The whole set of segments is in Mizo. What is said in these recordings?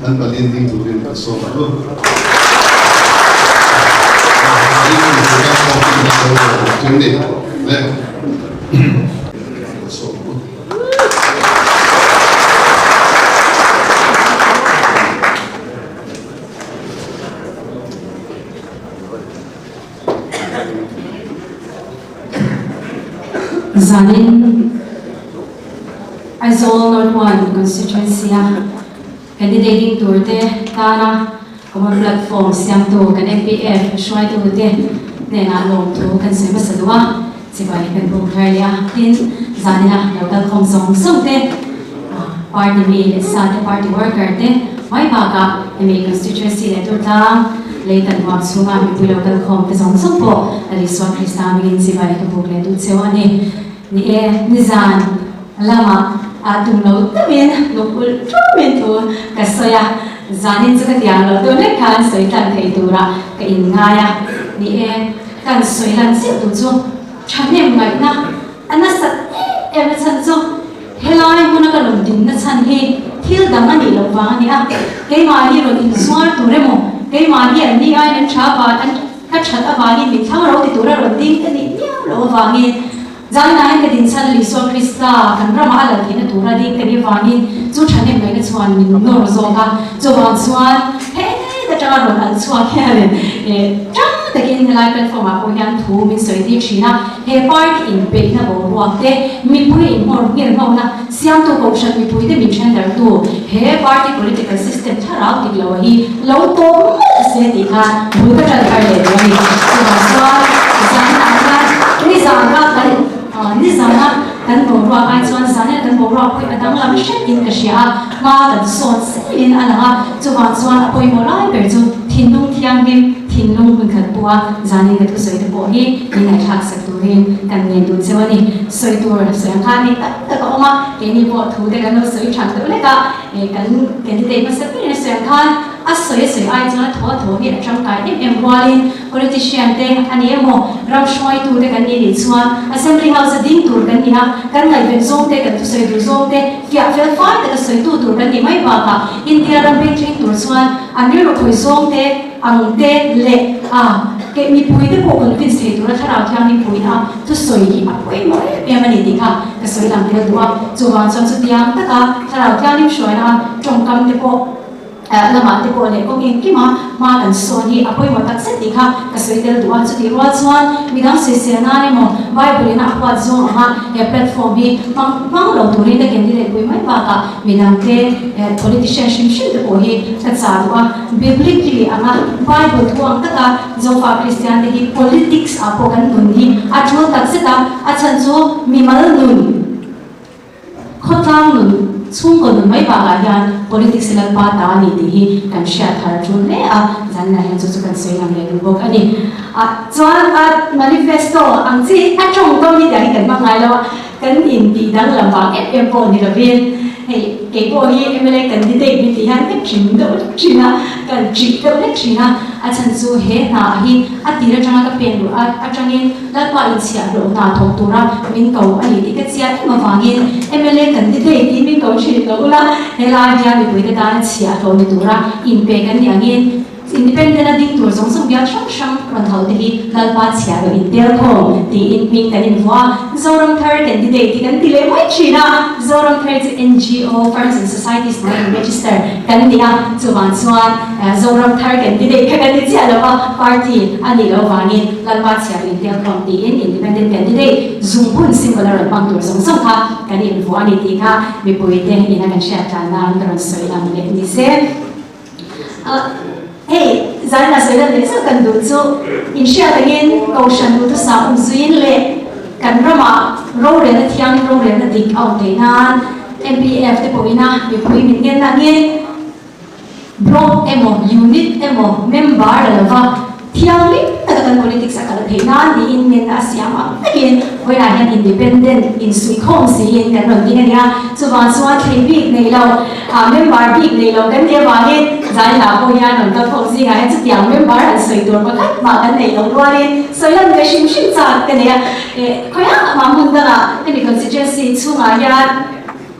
An palin ding turin kan sawm ang u. Zanin Aizawl North One Constituency-a candidate ding turte tana Common Platform siamtu kan MPF hruaitute hnenah lawmthu kan sawi hmasa duh a, chibai kan buk thar leh a. Tin, zanina lo kalkhawm zawng zawng te, party mi leh sa te, party worker te mai bakah hemi constituency leh Durtlang lei kan huam chhunga mipui lo kalkhawm te zawng zawng pawh Lal Isua Krista hmingin chibai ka buk leh duh cheu a ni. Ni e, nizan lamah a tum lo tamin luk ulh ṭumin thu ka sawi a, zanin chu ka tiang loh deuh hlek khan sawi tlan thei turah ka inngai a. Ni e, kan sawi lan chiah duh chu thahnem ngaihna a nasat em em na chhan chu helai hmuna ka rawn dinna chhan hi thil dang a nih loh vang a ni a, keimahni rawn inzuar tur emaw, keimahni an ni aiin an tha van an Ka that avangin min thlang ro ti tura rawn ding ka nih miau loh avangin Zalnain ka dinchhan a Isua Krista kan ramah a lal theihna tura ding ka nih avangin chu thahnem ngaihna chuan min nawr zawk a. Chuvang chuan heta tanga rawn alh chhuak hianin tang takin helai platform ah pawh hian thu min sawi tir thin a. He party inpeihna boruak te, mipui inhmawr nghirhngawkna Siamtu Kohhran mipuite min thendartu he party political system thlarau dik lo hi lo tawp mawlh se tih khan bul ka tan thar leh duh a ni. Chuvang chuan zanah khan nizana kan nizana kan boruak ai chuan zanah kan boruak pawh a danglam hret in ka hria a, hma kan sawn selin a lang a, chuvang chuan a pawimawh lai ber chu thinlung thianghlim, thinlung hun khat pawha zanin ka thusawi te pawh hi min ngaihthlak sak turin kan ngen duh cheu a ni. Sawi tur sawi ang khan hei tak tak a awm a, keini pawh thu te kan lo sawi than deuh lek a, kan candidate hmasa berin a sawi ang khan a sawi a sawi ai chuan a thaw a thaw hi a tangkai em em rualin politician te a ni emaw ram hruaitu te kan nih nih chuan assembly house a ding tur kan ni a, kan ngaihven zawng te kan thusawi duh zawng te fiah fel fai taka sawitu tur kan nih mai bakah India ram beng thleng tur chuan an rilru khawi zawng te ang te leh a keh mipui te pawh convince thei tura thlarau thianghlim puiin a thusawi hi a pawimawh em em a ni tih kha ka sawi lang tel duh a. Chuvang chuan chutiang taka thlarau thianghlim hruaina tawngkam te pawh lamah te pawh leh kawng engkima hma kan sawn hi a pawimawh tak zet tih kha ka sawi tel duh a. Chutih rual chuan midang sawisel nan emaw Bible in a huat zawng anga he platform hi hmang hmang lo turin ka candidate pui mai bakah Midangte politician hrim hrim te pawh hi ka chah duh a, biblically anga Bible thu ang taka Zofa Kristian te hi politics ah pawh kan nun hi a tul tak zet a, a chhan chu mimal nun, khawtlang nun, chhungkaw nun mai bakah hian politics hi Lalpa ta a ni tih hi kan hriat thar a tul hle a, zanah hian chu chu kan sawi lang leh duh bawk a ni. Chuan a manifesto ang chi a tawngkam hi tiang hi kan hmang ngai lo a. Kan intih danglam vang em em pawh ni lovin, hei kei pawh hi mla candidate min tih hian ka thin deuh hlek thin a, ka ṭih deuh hlek thin a, a chhan chu he hna hi a tir atanga ka pen luh a atangin Lalpa inchhiah hlawh hna thawk tura min ko a ni tih ka chiah em avangin mla candidate tiin min ko thin lo ula, helai hian mipuite tana chhiah hlawh ni tura inpe kan nih angin Independent a ding tur zawng zawng bial hrang hrang rawn ho te hi Lalpa chhia lo intel khawm tiin hming kan invuah a, Zoram Thar candidate hi kan ti leh mai thin a, Zoram Thar chu NGO, Firms and Societies hnuai in register kan ni a, chuvang chuan Zoram Thar candidate kha kan ni chiah lo a, party a nih loh vangin Lalpa chhia lo intel khawm tiin Independent candidate zungbun symbol a rawn hmang tur zawng zawng kha kan invuah a ni tih kha mipuite ina kan hriat tlan nan ka rawn sawi lang leh ni se. Hei, zaina sawi lan leh zauh kan duh chu inhriat angin Kohhran duhthusam awm zuiin leh kan ramah rorelna thiang rorelna dik a awm theih nan MPF te pawhina mipui min ngen angin Block emaw Unit emaw member la lova Thianghlim taka kan politics a kal theih nan niin ngenna a siam ang takin vawiinah hian independent insuihkhawm siin kan rawn ding a nia. Chuvang chuan thlei bik nei lo, member bik nei lo kan nih avangin zainah pawh hian rawn kal khawm zingah hian chutiang member han sawi tur pakhat mah kan neih loh rualin sawi lan ve hrim hrim chak ka nei a. Khawiah mah hmun dangah hemi constituency chhungah hian.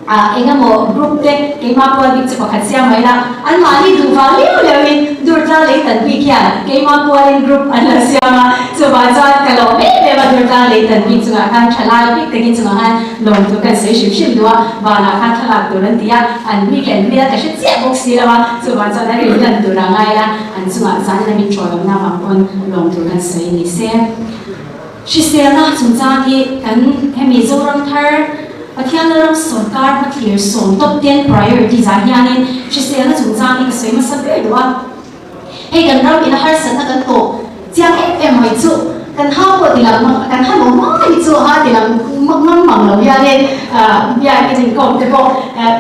Engemaw group te keimah pual bik chu pakhat siam mai la, anmahni duh vang liau liauin Durtlang lei tan bik hian keimah pualin group an lo siam a, chuvang chuan ka lawm em em a Durtlang lei tan bik chungah khan thalai bik takin chungah khan lawm tur kan sawi hrim hrim duh a, vanah khan thlalak tur an ti a, an bik leh an hmel ka hre chiah bawk si lo a, chuvang chuan an rinhlan tur a ngai la, an chungah zanin a min tawlawmna vang pawn lawm tur kan sawi ni se. Hriselna chungchang hi kan hemi Zoram thar Pathian Lalram sawrkar hmathlir sawm top ten priorities ah hianin hriselna chungchang hi ka sawi hmasa ber duh a. Hei kan ram ina harsatna kan tawh chiang em em mai chu kan ha pawh ti lang kan ha lo hma hi chu ha ti lang ngam mang lo hianin biakin inkawm te pawh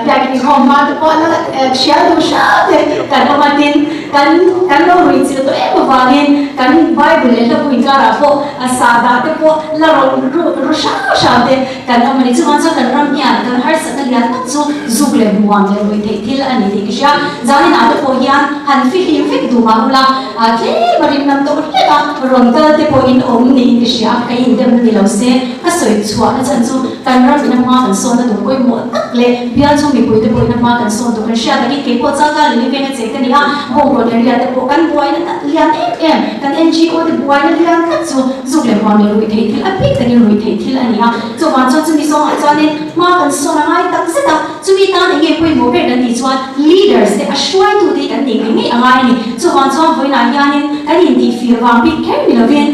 biakin inkhawm hma te pawh la hrial duh hram te kan awm a tin Kan kan lo ruihchilh tawh em avangin kan Bible leh hlabu inkarah pawh a sahdah te pawh la rawn ru ru hrang hrang te kan awm a ni. Chuvang chuan kan ram hian kan harsatna lian tak chu zuk leh hmuam leh ruih theih thil a ni tih ka hria. Zaninah te pawh hian han fihlim vek duh mah ula tlem a rim nam tawh hlek a, rawn kal te pawh in awm niin ka hria. Ka indemna ni lo se ka sawi chhuahna chhan chu kan ram ina hma kan sawnna tur pawimawh tak leh bial chu mipuite pawh ina hma kan sawn tur kan hriat takin kei pawh changkang leh venga che ka ni a, bawngkawn area te pawh kan buaina tak lian em em, kan NGO te buaina lian tak chu zuk leh huam leh ruih theih thil a bik takin ruih theih thil a ni a, chuvang chuan chumi zawngah chuanin hma kan sawn a ngai tak zet a, chumi tan eng nge pawimawh ber kan tih chuan leaders te a hruaitute hi kan neih ngei ngei a ngai a ni, chuvang chuan vawiinah hianin kan intihfir vang bik kher ni lovin.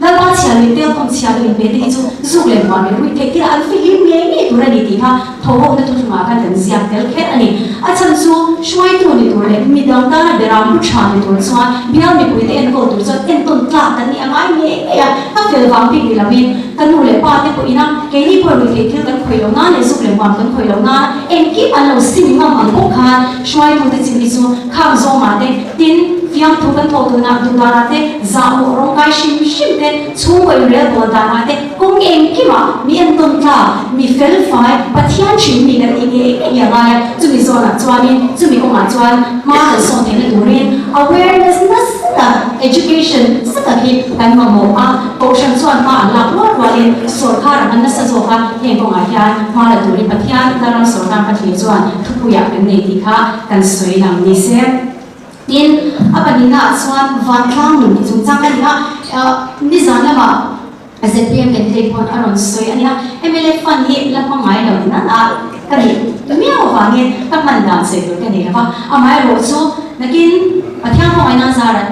Lalpa chhia leh telkawm chhia lo inpe te hi chu zuk leh hmuam leh ruih theih thil an fihlim ngei ngei tur a ni tih kha thawhawkna thuthlungah khan kan ziak tel kher a ni. A chhan chu hruaitu ni tur leh midang tana beram pu tha ni tur chuan bial mipuite enkawl tur chuan entawn tlak kan nih a ngai ngei ngei a, ka fel vang bik ni loin ka nu leh pa te pawhin a keini pawh ruih theih thil kan khawih lo nan leh zuk leh hmuam kan khawih lo nan engkim an lo sim ngam ang bawk khan hruaitute chin hi chu khang zawngah te tin fiamthu kan thawh duhna duh danah te, zahmawh rawngkai hrim hrim te, chhungkaw inrel bawl danah te, kawng engkimah mi entawn tlak, mi fel fai, Pathian hrim mi kan nih ngei ngei a ngai a, chumi zawnah chuanin, chumi kawngah chuan hma kan sawn theihna turin awareness nasa tak, education nasa tak hi kan mamawh a, Kohhran chuan hma an lak rual rualin sawrkar ang an nasa zawk a, heng kawngah hian hma la turin Pathian Lalram sawrkar hmathlir chuan thupuiah kan nei tih kha kan sawi lang ni se. Tin, a pahnihnaah chuan vantlang nun hi chungchang a ni a, nizan lamah zpm candidate pawn a rawn sawi a ni a, mla fund hi la hma ngai lo nan a ka nih miau avangin ka hman dan sawi tur ka nei lo va, amaherawh chu nakin Pathian khawngaihna zarah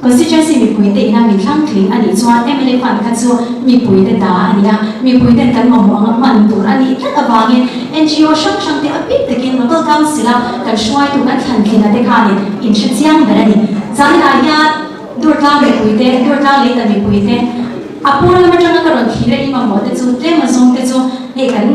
Constituency mipuite ina min thlang tling a nih chuan mla fund kha chu mipuite ta a ni a, mipuiten kan mamawh anga hman tur a nih tlat avangin NGO hrang hrang te a bik takin local council a kan hruaitu kan thlan tlinga te khanin in hre chiang ber a ni. Zaninah hian Durtlang mipuite, Durtlang Leita mipuite a pawn lam atanga ka rawn thlir a i mamawh te chu tlem azawng te chu hei kan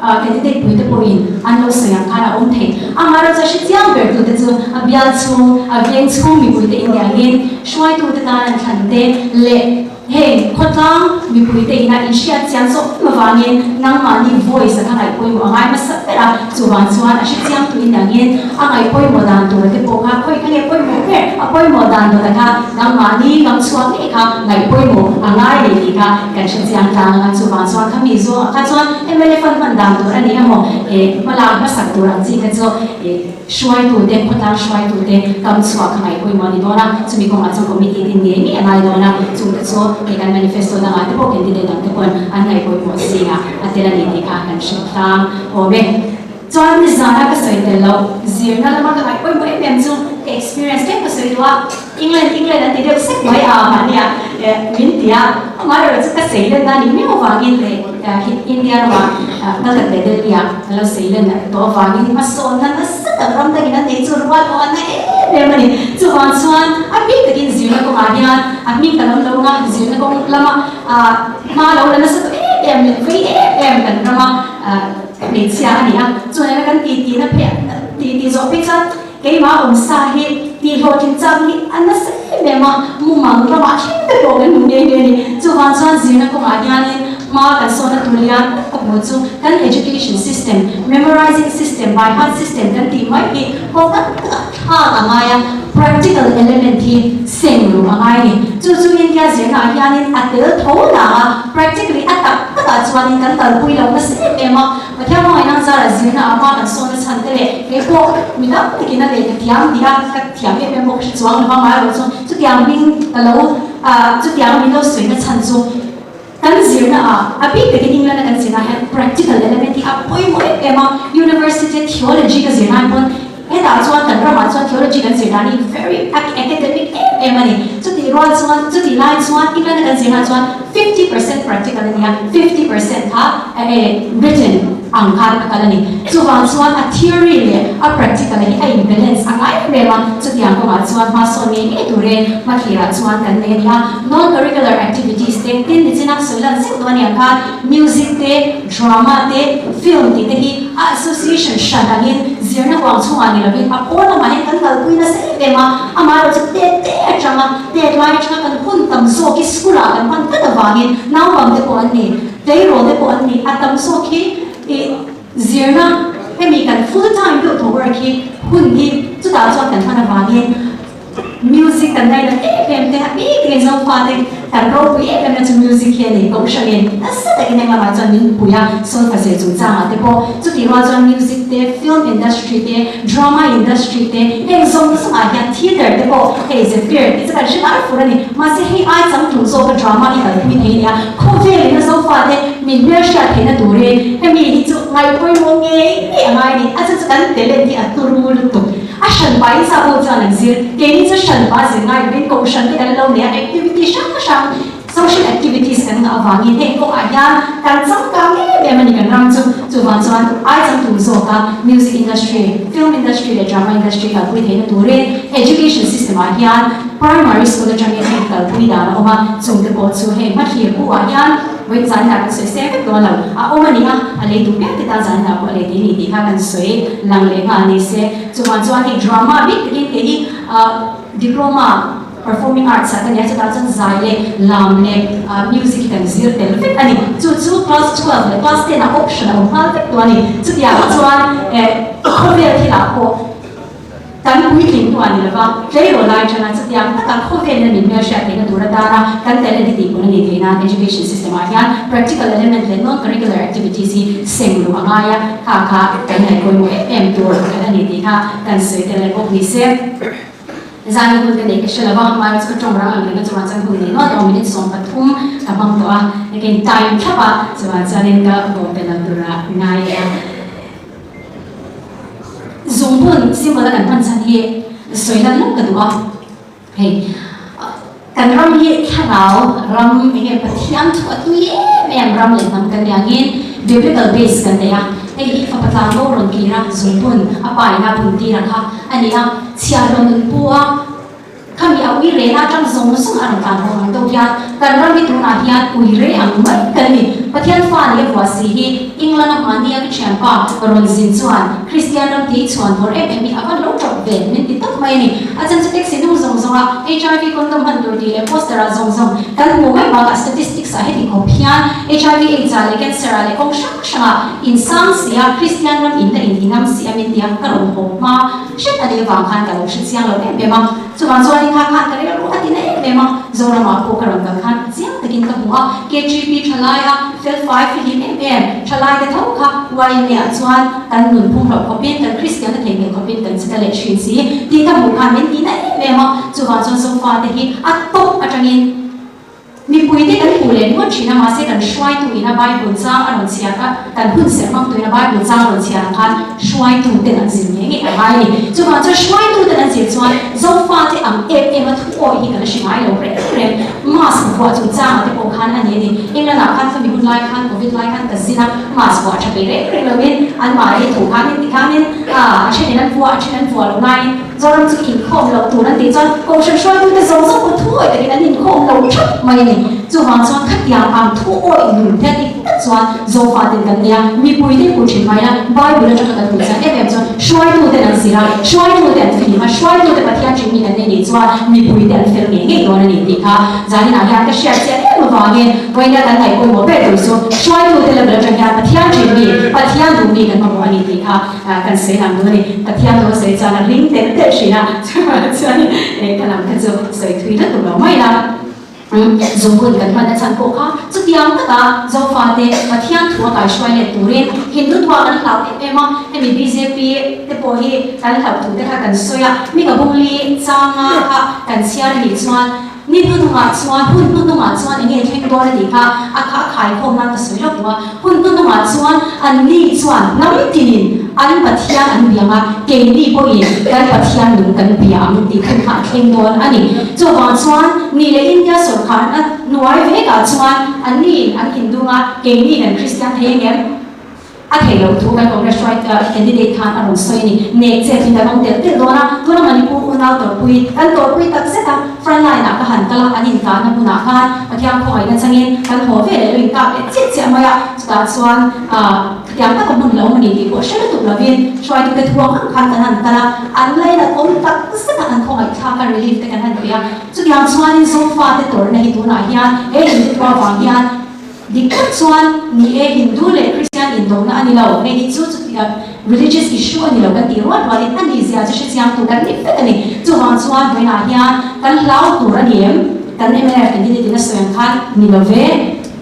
Candidate puite pawhin an lo sawi ang khan a awm thei. Amaherawhchu a hre chiang ber tute chu a bial chhung, a veng chhung mipuite intiangin hruaitute tan an thlan te leh heng khawtlang mipuite ina inhriat chiang zawk em avangin nangmahni voice a kha ngaihpawimawh a ngai hmasa ber a, chuvang chuan a hre chiang tu intiangin a ngaihpawimawh dan tur te pawh kha khawi kha nge pawimawh ber, a pawimawh dan dawt a kha nangmahni kam chhuak ngei kha ngaihpawimawh a ngai leh tih kha Kan hre chiang tlang anga chuvang chuan kha mi zawngah kha chuan mla fund hman dan tur a ni emaw eh hmalak hmasak tur ang chi kha chu eh hruaitute khawtlang hruaitute kam chhuah kha ngaih pawimawh a ni dawn a, chumi kawngah chuan committee din ngei ngei a ngai dawn a, chungte chu hei kan manifesto dangah te pawh candidate dang te pawn an ngaih pawimawh zingah a tel a ni tih kha kan hre tlang awm e. Chuan nizana ka sawi tel loh zirna lama ka ngaih pawimawh em em chu ka experience tlem ka sawi duh a, England England an ti deuh sek mai a mahnia min ti a, amaherawh chu ka sei len na ni miau avangin leh India ramah Calcutta leh Delhi ah ka lo sei len tawh avangin hmasawnna nasa tak ram takin an nei chu rual awh a na em em a ni. Chuvang chuan a bik takin zirna kawngah hian a hming ka lam lo anga zirna kawng lama hma lo la nasa tawh em em leh vei em em kan rama Hmeichhia a ni a, chuan kan ti tihna phei ti tih zawh phei chuan keimah awm sa hi tih hlawhtling chak hi a nasa em em a, mumang ramah thleng te pawh kan hmu nghe nghe a ni. Chuvang chuan zirna kawngah hianin hma kan sawna tur lian tak ka hmuh chu kan education system, memorizing system, by heart system kan tih mai hi kawng tak takah thlak a ngai a, practical element hi seng luh a ngai a ni. Chu chu India zirnaah hianin a tel tho nang a, practically a tak takah. takah chuanin kan kalpui lo nasa em em a, Pathian hmangaihna zara zirna ah hma kan sawn a chhan te leh kei pawh mi tam takin a lehkha thiam tih a ka thiam em em bawk hre chuang lova amaherawh chu chutiang hming ka lo chutiang min lo sawi na chhan chu kan zirna ah a bik takin England a kan zirna ah hian practical element hi a pawimawh em em a, University a theology ka zirna ah pawn Hetah chuan kan ramah chuan theology kan zir dan hi very academic em em a ni. Chutih rual chuan, chutih lai chuan England a kan zirna chuan 50% practical a ni a, 50% kha written ang khan a kal a ni. Chuvang chuan a theory leh a practical hi a in balance a ngai em em a, chutiang kawngah chuan hmasawn ngei ngei turin hmathlir ah chuan kan nei a ni a. Non-curricular activities te, tin nichina sawi lan zeuh dawn aniang khan music te, Drama te, film tih te hi a association hran angin zirna huang chhungah ni lovin a pawn lamah hian kan kalpui nasa em em a, amaherawh chu tet te atanga tet lai atanga kan hun tam zawk hi school ah kan hman tlat avangin naupang te pawh an ni, tleirawl te pawh an ni, a tam zawk hi ih zirna hemi kan full time deuh thaw work hi hun hi chutah chuan kan hman avangin Music kan ngaihna em em te a bik in Zofate kan ropui em em na chu music hi a ni kohhranin nasa takin eng lamah chuan min pui a, solfa zir chungchangah te pawh chutih rual chuan music te, film industry te, drama industry te heng zawng zawngah hian theatre te pawh hei Zephyr tih chu kan hre ngai fur a ni. Mahse hei ai changtlung zawka drama hi kalpui thei a ni a, khawvelin a Zofate min hmelhriat theihna turin hemi hi chu ngaihpawimawh ngei ngei a ngai a ni, a chu chu kan talent hi a turu lutuk. A hran pahin sa pawh chuan an zir. Keini chu hran pa zir ngai lovin kohhran te kan lo nei a, activity hrang hrang, social activities kan ngah avangin heng kawngah hian kan changkang em em a ni kan ram chu. Chuvang chuan ai changtlung zawka music industry, film industry leh drama industry kalpui theihna turin education system ah hian primary school atangin heng kalpui dan a awm a, chungte pawh chu heng hmathlir hu ah hian vawiin zanin ah kan sawi seng vek dawn lo. A awm a ni a, a lei duh piang te tan zanin ah pawh a lei tih a ni tih kha kan sawi lang leh nghal ni se. Chuvang chuan hei drama bik takin kei hi diploma performing arts ah ka nia chutah chuan zai leh lam leh music hi kan zir tel vek a ni. Chu chu class 12 leh class 10 ah option a awm nghal vek tawh a ni. Chutiang chuan khawvel thilah pawh Kan puitling hnuah ni lova, tleirawl lai atanga chutiang taka khawvelna min hmelhriat theihna tur atana kan talent hi tihpun a nih theih nan education system ah hian practical element leh non-curricular activities hi seng luh a ngai a, kha kha kan ngaihpawimawh em em tur pakhat a ni tih kha kan sawi tel leh bawk ni se. Zani hun ka neih ka hre lova, hmai chu ka tawng rang ang reng a, chuvang chuan hun nei nual tawh minute 13 ka hmang tawh a, ka in time thlap a, chuvang chuanin ka bawm pe lo tura ngai a. Zungbun symbol a kan hman chhan hi sawi lan lawk ka duh a, hei kan ram hi thlarau ram eng nge Pathian thu a tui em em ram leh hnam kan nih angin biblical base kan nei a, hei hi fapa tlangbo rawn kir a zungbun a pa in a bun tir ang kha a ni a, chhiarhlawh nun pu a. Khami a ui rehna atang zawng zawng a rawn tlan haw ang deuh hian kan ram hi tunah hian ui reh ang mai kan ni. Pathian fa leh vuah si hi England a hmahnia ka thianpa rawn zin chuan Kristian ram tih chhuan vawr em em hi a van lo tawp ve min ti tawp mai a ni. A chan chu taxi hnung zawng zawng a HIV condom hman tur tih leh poster ah zawng zawng kan hmuh mai bakah statistics ah heti khawp hian HIV AIDS ah leh cancer ah leh kawng hrang hrang ah insang si a Kristian ram in la inti ngam si a min ti a ka rawn haw hma Hret a nih avang khan ka lo hre chiang lo em em a, chuvang chuan in kha khan ka rilru a ti na em em a, Zoramah pawh ka rawn kal khan chiang takin ka hmu a, KGP thalai a fel fai fihlim em em, thalai te tho kha YMA ah chuan kan nun phung hlauh khawpin, kan Kristian a theihnghilh khawpin kan che ta leh thin si tih ka hmuh khan min ti na em em a, chuvang chuan Zofa te hi a tawp atangin. Mipuite kan hmuh leh ngawt thin a, mahse kan hruaitu ina Bible chang a rawn chhiar a, kan hun serh hmangtu ina Bible chang a rawn chhiar ang khan hruaituten an zir ngei ngei a ngai a ni. Chuvang chuan hruaituten an zir chuan Zofate ang em em a thu awih hi kan la hre ngai lo reng reng. Mask vuah chungchangah te pawh khan a ni a ni. England ah khan khami hun lai khan Covid lai khan ka zin a, mask vuah tha ve reng reng loin anmahni thu khanin tikhanin a thenin an vuah a then an vuah lo laiin Zoram chu inkhawm loh tur an tih chuan Kohhran hruaitute zawng zawng pawh thuawi takin an inkhawm lo thap mai a ni. Chuvang chuan khatiang ang thuawi nun hian dik tak chuan Zofaten kan nei a, mipuite hmu thin mai a, Bible atanga kan hmuh chian em em chuan hruaituten an zir a, hruaitute an fihlim a, hruaitute Pathian thin mi kan nei nih chuan mipuite an fel ngei ngei dawn a ni tih kha zaninah hian ka hriat chian em avangin vawiina kan ngaih pawimawh ber tur chu hruaitute level atang hian Pathian thin mi, Pathian duh mi kan mamawh a ni tih kha Kan sawi lang duh a ni. Pathian lo sawi chuan a ring telh telh thin a, chuvang chuan ka lam kha chu sawi thui lutuk lo mai a. Zungbun kan hman a chhan pawh kha chutiang taka Zofate Pathian thu a kaihruai let turin Hindutva kan hlau em em a, hemi bjp te pawh hi kan hlauh thu te kha kan sawi a, mi ka bungli changa kha kan chhiar a nih chuan ni hnuhnungah chuan hun hnuhnungah chuan eng nge thleng dawn a tih kha a kha a khaikhawm nan ka sawi lawk duh a, hun hnuhnungah chuan an ni chuan hnam tinin an Pathian an biang a, keini pawhin kan Pathian nung kan bia ang tih hun kha a thleng dawn a ni. Chuvang chuan ni leh India sawrkar a hnuai vekah chuan an niin an Hindu nga keini kan Kristian thei angem? A theih loh thu kan Congress hruai candidate khan a rawn sawi a ni. Nek chet in kan awm telh telh dawn a, tuna Manipur unau tawrhpui kan tawrhpui tak zet a, front line ah ka han kal a, an inkahna hmunah khan Pathian khawngaihna changin kan haw ve leh lo inkap leh chiah chiah mai a, chutah chuan khatiang taka hmun lo awm a ni tih pawh hre lutuk lovin hruaitute thuang ang khan kan han kal a, an lainat awm tak zet a, an khawngaihthlak a, relief te kan han pe a, chutiang chuanin Zofate tawrhna hi tunah hian he Hindutva vang hian Dik tak chuan, ni e, Hindu leh Kristian indawhna a ni lo, hei hi chu chutia religious issue a ni lo kan tih rual rualin a nihzia chu hrechiangtu kan ni vek a ni. Chuvang chuan vawiinah hian kan hlau tur a ni em? Kan mnf candidate in a sawi ang khan ni lo ve.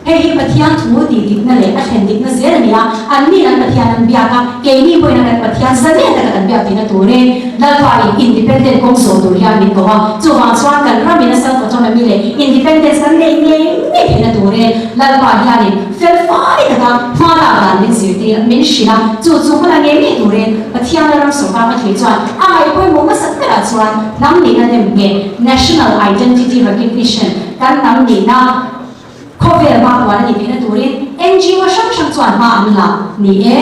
Hei hi Pathian thu tih dikna leh a thlen dikna zel a ni a, anni an Pathian an biak a, keini pawhin a kan Pathian zalen taka kan biak tihna turin Lalpa in independent kawng zawh tur hian min ko a, chuvang chuan kan ramin a self autonomy leh independence kan neih ngei ngei theihna turin Lalpa hianin fel fai taka hma lak dan min zirtir min hrilh a, chu chu hmala ngei ngei turin Pathian la ram sawrkar ka thlir chuan a ngaihpawimawh hmasa berah chuan hnam nihna nem nge national identity recognition kan hnam nihna khawvel hma puan a nih theihna turin NGO hrang hrang chuan hma an la ni e.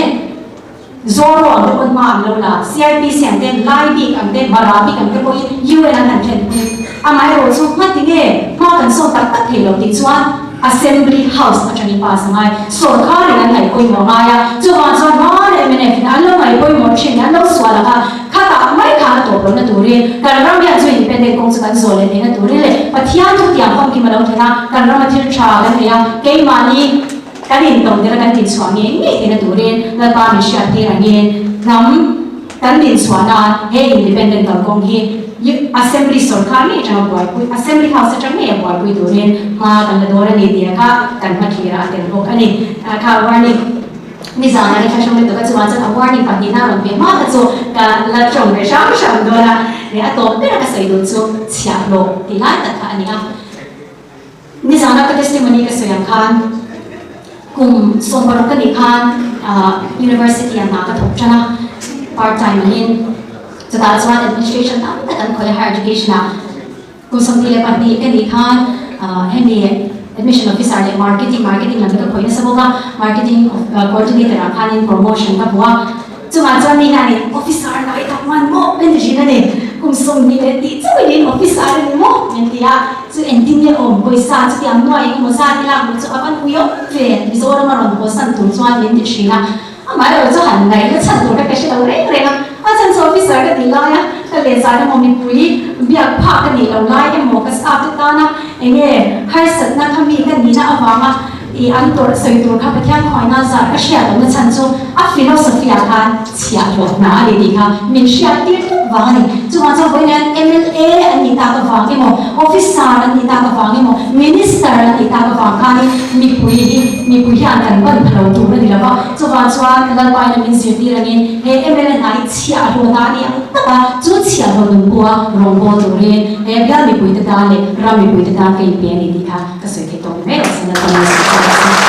Zoro ang te pawn hma an lo la, CIPC ang te, Lai bik ang te, Mara bik ang te pawhin UN an han thlen pui. Amaherawh chu hma tinge hma kan sawn tak tak thei lo tih chuan Assembly House atangin pass a ngai. Sawrkharin an ngaih pawimawh a ngai a, chuvang chuan hma leh mnf in an lo ngaih pawimawh thin an lo sual ang a, khatah mai khan a tawp lohna turin kan ram hian chu independent kawng chu kan zawh leh theihna turin leh Pathian thutiang famkim a lo thlen a, kan rama thil tha kan nei a, keimahni Kan intawm deuh a kan dinchhuah ngei ngei theihna turin Lalpa min hriat tir angin hnam kan dinchhuah nan he independent kalkawng hi Assembly sawrkar ngei atanga buaipui, Assembly House atang ngei a buaipui turin hma kan la dawn a ni tih kha kan hmathlir ah a tel bawk a ni. Kha warning nizan a ka thlahrang lutuk a chuvang chuan a warning pahnihna a rawn pe hma kha chu ka la tawng ve hram hram dawn a, a tawp ber a ka sawi duh chu chhiahhlawh tih lai tak kha a ni a. Nizana ka testimony ka sawi ang khan kum 16 ka nih khan University ah hna ka thawk tan a, part time angin chutah chuan administration tam tak an khawih a higher education ah kum 22 ka nih khan hemi admission officer leh marketing marketing lam hi ka khawih nasa bawk a, marketing coordinator ah khanin promotion ka hmu a. Chungah chuan mi hianin officer ngai tak man maw ka ni thin a ni, kum 20 tih chauhin officer a ni maw min ti a, chu engtin nge awm pawisa chutiang nuai engemaw zat i lak luh chu a van ui awm ve, Mizoram a rawn haw san tur chuan min ti thin a, amaherawh chu han ngaihna chhan tur kha ka hre lo reng reng a, a chhan chu officer ka tih lai a, ka lehzan emaw mipui biak phak ka nih lo lai emaw ka staff te tana enge harsatna kha mi ka nihna avanga I an tawrh sawi tur kha Pathian khawngaihna zar ka hriat lohna chhan chu a philosophy ah khan chhiahhlawh hna a ni tih kha min hriat tir tlat vang a ni. Chuvang chuan vawiin hian mla an nih tak avang emaw, officer an nih tak avang emaw, minister an nih tak avang khanin mipui hi mipui hian kan ban pha lo tur a ni lo va. Chuvang chuan Lalpa in a min zirtir angin he mla hna hi chhiahhlawh hna a ni ang tak a, chu chhiahhlawh nun pawha rawngbâwl turin he bial mipuite tan leh ram mipuite tan ka inpe a ni tih kha Ka sawi thei tawh mai lo, Sanat Congress ah chuan.